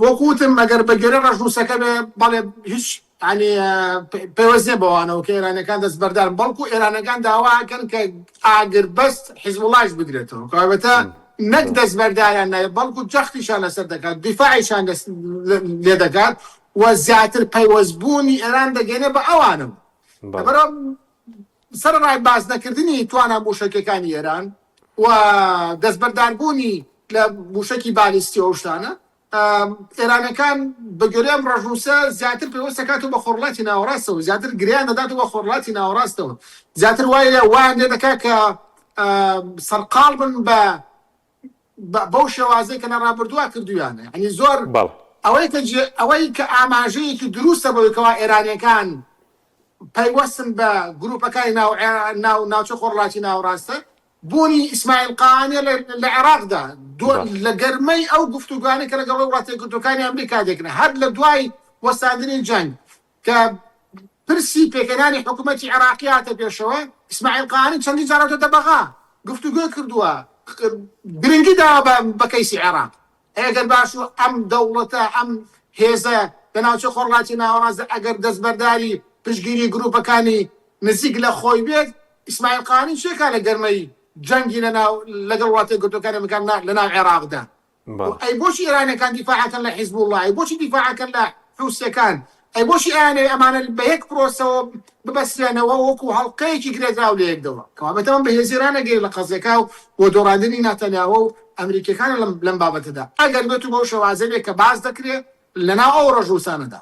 وەکو وتم ئەگەر بە گوێرەی ڕەشنووسەکە بێ بەڵێ هیچ ینی پەیوەست نییە بەوانەوە کە ئێرانەکان دەستبەردارن، بەڵکو ئێرانەکان داوا ئەکەن کە ئاگربەست حیزبوڵڵاش بگرێتەوە، کەواتە نەک دەستبەرداریان نابێت بەڵکو جەختیشان لەسەر دەکات، دیفاعیشان لێ دەکات و زیاتر پەیوەستبوونی ئێران دەگەێنێ بە ئەوانەوە. لەبەرئەوە سەرەڕای باس نەکردنی توانا مووشەکیەکانی ئێران و دەستبەرداربوونی لە مووشەکی بالیستی و ئەو شتانە، ئێرانەکان بە گوێرەی ئەم ڕەشنووسە زیاتر پەیوەست دەکاتەوە بە خۆرهەڵاتی ناوەڕاستەوە، زیاتر گرێیان دەداتەوە بە خۆرهەڵاتی ناوەڕاستەوە، زیاتر وای وایان لێ دەکات کە سەرقاڵ بن بە بەو شێوازەی کە لە ڕابردووە کردوویانە. یانی زۆر ئەوەی کە ئەوەی کە ئاماژەیەکی دروستە بەوەی کەوا ئێرانیەکان پەیوەستن بە گروپەکانی ناو ناو ناوچە خۆرهەڵاتی ناوەڕاستە، بوونی ئیسماعیل قائانی لە عێراقدا لە گەرمەی ئەو گفتوگۆیانەی کە لەگەڵ وڵاتە یەکگرتووەکانی ئەمریکا دەکرێن هەر لە دوای وەستاندنی جەنگ کە پرسی پێکهێنانی حکوومەتی عێراقی هاتە پێشەوە، ئیسماعیل قائانی چەندین جار هاتۆتە بەغا گفتوگۆی کردووە، گرنگی داوە بە کەیسی عێراق. ئەگەر باش و ئەم دەوڵەتە، ئەم هێزە لە ناوچەی خۆرهەڵاتی ناوەڕاستدا ئەگەر دەستبەرداری پشتگیری گرووپەکانی نزیک لە خۆی بێت، ئیسماعیل قائانی چی ئەکات لە گەرمەی جەنگی لە ناو لەگەڵ وڵاتە یەکگرتووەکانی ئەمریکا لە ناو عێراقدا؟ ئەی بۆچی ئێرانیەکان دیفاع ئەکەن لە حیزبوڵڵا؟ ئەی بۆچی دیفاع ئەکەن لە حوسیەکان؟ ئەی بۆچی ئەیانەوێ ئەمانە بە یەک پرۆسەوە ببەسترێنەوە وەکو هەڵقەیەکی گرێدراو لە یەکدەوە؟ کەوابێت ئەمە بەهێزی رانەگەیە لە قەزیەکە و دۆڕاندنی ناتانیاهۆ و ئەمریکیەکانە لەم بابەتەدا ئەگەر بێتو بەو شێوازە بێت کە باس دەکرێ لەناو ئەو ڕەشنووسانەدا.